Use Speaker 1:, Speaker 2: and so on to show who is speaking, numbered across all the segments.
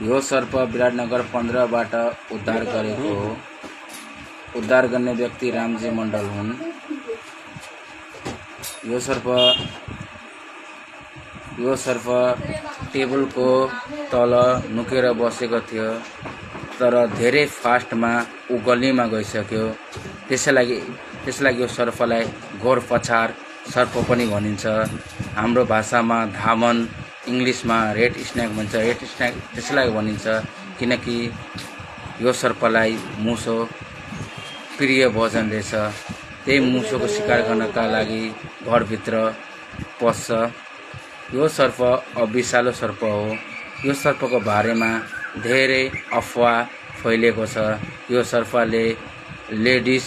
Speaker 1: यो सर्प विराटनगर 15 बाट उद्धार गरेको हो। उद्धार गर्ने व्यक्ति रामजी मण्डल हुन्। यो सर्प टेबलको तल नुकेर बसेको थियो, तर धेरै फास्टमा ऊ गल्लीमा गइसक्यो। त्यसैलागि यो सर्पलाई घोर पछार सर्प पनि भनिन्छ। हाम्रो भाषामा धामन, इंग्लिशमा रेड स्नेक भन्छ। रेड स्नेक त्यसैलाई भनिन्छ किनकि यो सर्पलाई मुसो प्रिय भोजन रहेछ। त्यही मुसोको शिकार गर्नका लागि घरभित्र पस्छ। यो सर्प अविषालु सर्प हो। यो सर्पको बारेमा धेरै अफवाह फैलिएको छ। यो सर्पले लेडिज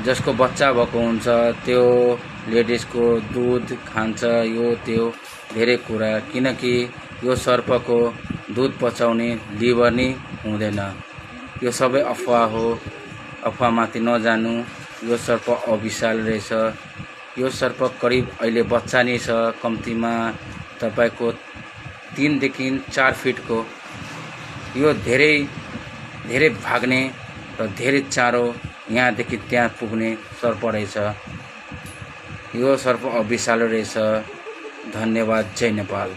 Speaker 1: जसको बच्चा भएको हुन्छ त्यो लेडिजको दूध खान्छ, यो त्यो धेरै कुरा, किनकि यो सर्पको दूध पचाउने लिभर नै हुँदैन। यो सबै अफवाह हो। अफवाहमाथि नजानु। यो सर्प अविशाल रहेछ। यो सर्प करिब अहिले बच्चा नै छ। कम्तीमा तपाईको 3 देखि 4 फिटको। यो धेरै भाग्ने र धेरै चाँडो यहाँदेखि त्यहाँ पुग्ने सर्प रहेछ। यो सर्प अविशाल रहेछ। धन्यवाद। जय नेपाल।